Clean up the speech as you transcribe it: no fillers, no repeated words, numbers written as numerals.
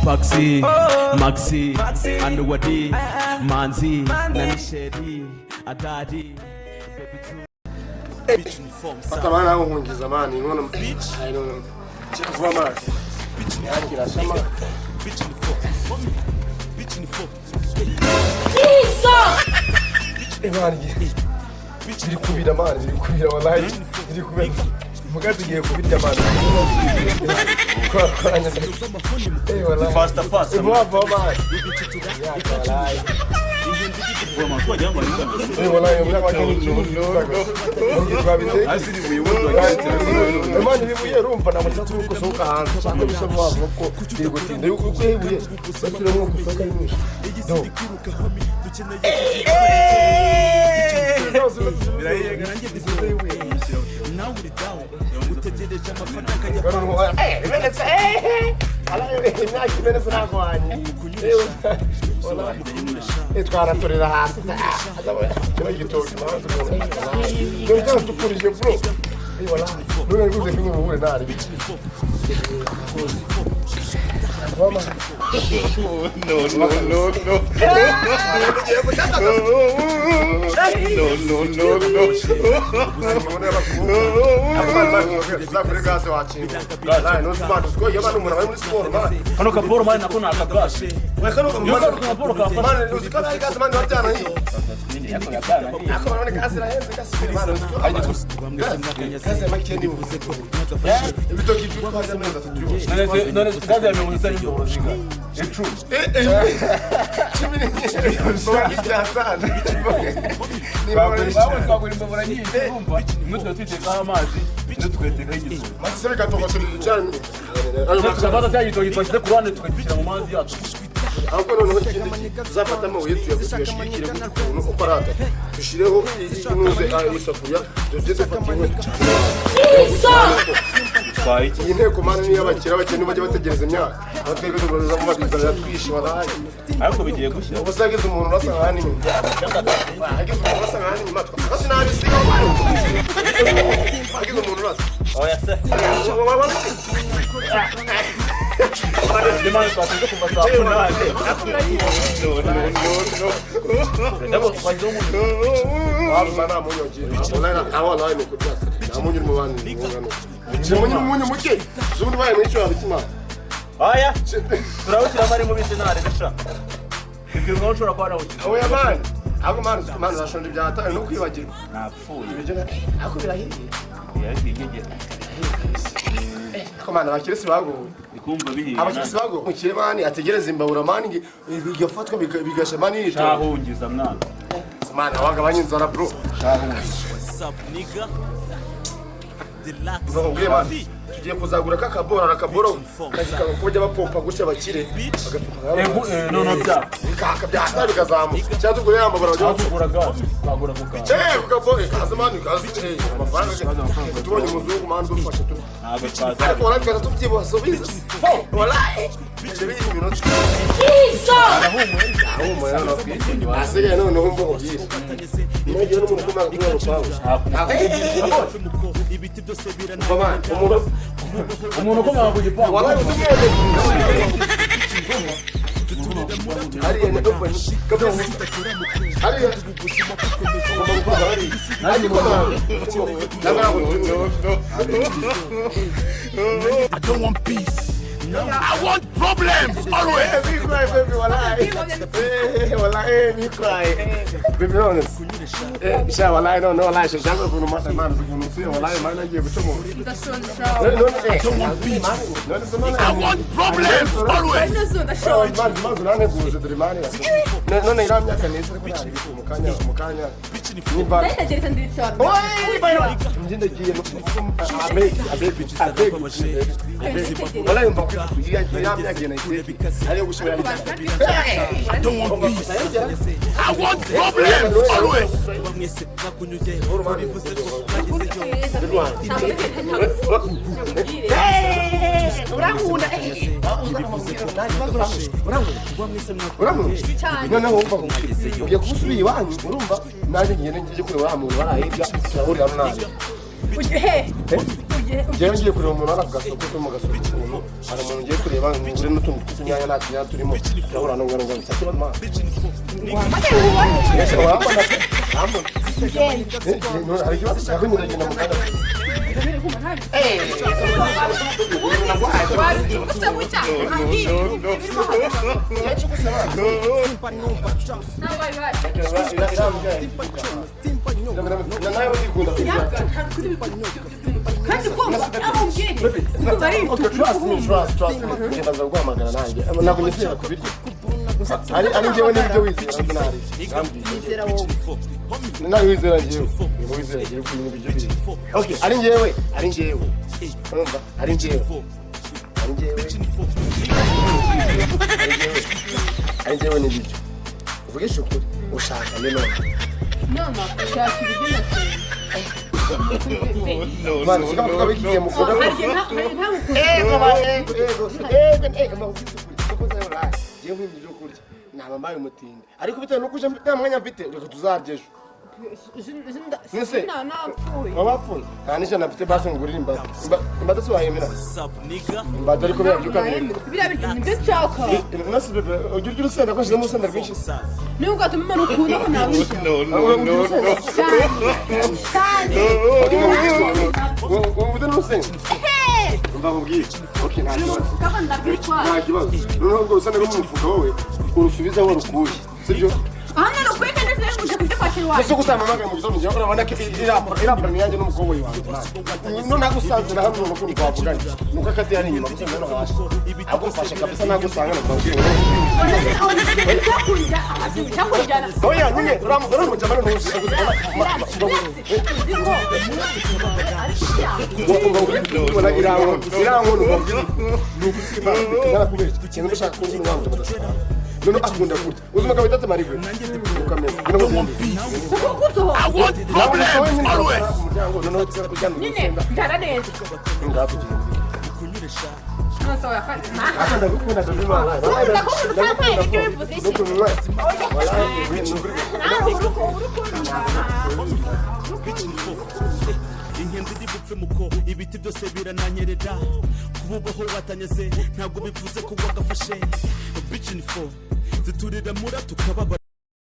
Paxi, Maxi, Anuwadi, Manzi, Nanishedi, Adadi, Baby Two. Fata man, aho nkungiza man, inkono. I don't know. Cheka vuba man. Yakira shama. Eh man, biri kubira man, biri kubira wallahi. Biri kubira. Muga tugiye kubirya man. Kwa kwanya. Eh wallahi. Faster, faster. Vuba vuba man. Yaka wallahi. Eh wallahi, muga wake ni Imana ibibuye urumva ntabwo nshaka ko usohoka hanze, nshaka bisa vuba vuba kuko biri gutinda. Yuko uko ibuye bashyira nko gusohoka ari mwinshi. Do. Imenetse, imyaka imenetse ntabwo wanye. Twaraturira hasi kino gitoki dore cyaratukurije bro. None rwose kimwe muhure ntari. No, no, no, no. No, no, no, no. Kano kaboro man, nako ni akagasi. Iyo kano kaboro kafashe. None gaze ya 50 n'imbabura zingahe? 10. Twagura twagura imbabura nyinshi, urumva imwe tukaba tuyitekaho amazi, indi tukayitekaho igitoki. Tugafata cya gitoki twashyize ku ruhande tukagishyira mu mazi yacu. Ahubwo noneho ikindi tuzafata amabuye tuyashikire gutya ukuntu uko ari atatu, dushyireho inuze isafuriya, tujye dufata inkwi. Twaye iki? Iyi nteko man niyo abakire, abakene bajya bategereza imyaka, aho twebwe tugaza mubadizanira twishima nabi. Ariko bigiye gushya. Ubu se hagize umuntu urasa nk'ahandi inyuma, hagize umuntu urasa nk'ahandi inyuma, twakase nabi siga. Hagize umuntu urasa. Oya se. Imana twateze kuva saa 8. No, no, no, no. Ndabwo twashyizeho umunyu. Waba nta munyu wagira wallahi, wallahi ni ukuri byose nta munyu uri mu bandi ngano. Umunyu ni umunyu muke, ubundi ubaye mwinshi waba ikimara. Oya. Turawushyiramo ari mubisi ntarebe sha. Ibyo ngaho ushobora kuba warawushyira. Oya man, ahubwo man, man urashonje byataye no kwibagirwa. Napfuye. Ibiryo ariko birahiye. Yagiye. Ariko man, abakirisi bagowe. Ndikumva bihiye. Abakirisi bagowe. Umukire man ategereza imbabura man, bigafatwa bigasha man yitonda. Shahungiza mwana. Man, wagabanya inzara bro. Nkubwiye man, tugiye kuzagura kakaboro, arakaboro ko bajya bapompa gutya abakire bagapompa. Ego no no bya. Bikaka byata bikazamuka, cyangwa tugure ya mbabura bajya Aho bapompa. kugura gaze twagura ku kantu. Eh, kukaboro kaza man, kaza amafaranga. Tubonye umuzungu man dufashe tu. Ntabwo twaza. Ariko wallahi tukaza tubyibuha so biza. Wallahi ibyo biri iminota. Arahumuye noneho. Asigaye noneho mba nkubwire. Nibagiwe n'umuntu ukomanga kuri rupangu. Umva man, umuntu Umuntu ukomanga ku gipangu. Wallahi utumwemeye. Hariya ni open. Kabisa. Hariya. Ugomba gukora hariya. Agikomanga. Ntabwo No, no. I don't want peace. I want problems always. Me cry, baby, wallahi. Eh, wallahi, eh, me cry. Baby, honest. Eh, sha, wallahi, no, no, wallahi, sha, shaka ukuntu mata, man, ukuntu usuye, wallahi, man, nagiye gucomoka. Ndashonje. No, no, eh, I don't want peace. no, no, no, no. I want problems always. Ndashonje. Man, man, uranteguje dore man. None iriya myaka neza ariko ntabwo iri mu kanya, mu kanya. Nimba Ndategereza ndicara. Njye ndagiye abeg, abeg, abeg, abeg. Wallahi umva ko iriya myaka nayiteke ariyo gushimira. I don't want peace. I want problems always. Urankunda, urankunda. Noneho wumva ugiye kuba usubiye iwanyu, urumva nanjye ngende njye kureba wa muntu wari ahirya, turahurira hano nabi. Ugiye he? Igihe Njyewe ngiye kureba umuntu hano ku gasoko ko mu gasoko ukuntu hari umuntu ngiye kureba, ngure n'utuntu tw'utunyanya, nta tunyanya turimo. Turahura n'ungana ngana, nta kibazo man. Wahamagaye ngo ubone. Ese wambona pe? Wambona? Genda. Eh, hari ikibazo? Ntabwo ndagenda mu kanya. Wabicuguse bucya ukambwira ibirimo hagati. Ntabwo wabibasha. Nawe urikunda kurya. Kandi ugomba aho umbwire kumva ari Okay, trust me, trust, trust me. Ngenda nza guhamagara nanjye. Ntabwo nizera kubirya. Ari njyewe n'ibyo wizera ntabwo nari. Nizera wowe. Nawe wizera njyewe. Niba wizera njyewe kuri ibyo biryo. Okay, ari njyewe, ari njyewe. Urumva? Ari njyewe. Ari njyewe. Ari njyewe. Ari njyewe n'ibiryo. Uvugisha ukuri. Ushaka ni none. None ushaka ibiryo na. Mwana, sika kuvuga bigiye mukunda. Hari igihe ntabukunda. Ego ba ego ego ego ego, mbakubwiza ukuri kuko zayo rayi ngiye nkwimba ibyo kurya naba mbaye umutindi, ariko bitewe n'uko uje nta mwanya mfite, reka tuzarya ejo. Nese? Napfuye. Waba wapfuye? Nta n'ijana mfite, basi ngurire imbata. Imbata si wayemera imbata, ariko biriya byuka bireka. Biriya biryo nibyo nshaka. Nasi bebe, ujya urya urusenda? Ko nshyizemo urusenda rwinshi. Niba ugatuma umuntu ukunda ko nabirya. Urya urusenda? Cyane cyane. Ubu n'urusenda mva nkubwire. Okay, nta kibazo. Kaba ndabitwara. Nta kibazo. Noneho urwo rusenda rwo mu mufuka, wowe urusubize aho rukuye, sibyo? Hano rukwiye kandi neza kujya kwakira iwacu. Ese gusa mu gitondo ngira urabona ko irapara yanjye n'umukobwa wanjye. None nagusanze na hano n'ukuntu twavuganye. Nuko akati yari inyuma gusa none hasi. Ahubwo mfashe kabisa nagusanga nakubwira ngo Cyakujyana. Oya nyine uramugora umujama none uzi ubona irankono irankono ubabwira ni ugusimba narakubeshya ikintu ndashaka ko nzi wanjye badashobora. None akunda kurya uzi umugabo wita Marigwe ukamenya ngo I want problems always. Umuryango noneho tuza kujyana Nyine urusenda. njyana neza. Ngaho tugenda. Nonse wayafata. Aka ndagukunda baby man. Ndagukunda, utampaye ibiryo bivuze iki? Nawe urukundo. Inkende iri bupfe muko ibiti byose birananyerera. Kuba ubaho watanyeze ntabwo bivuze ko wagafashe. Bitch ni fo ziturira mura tukababara.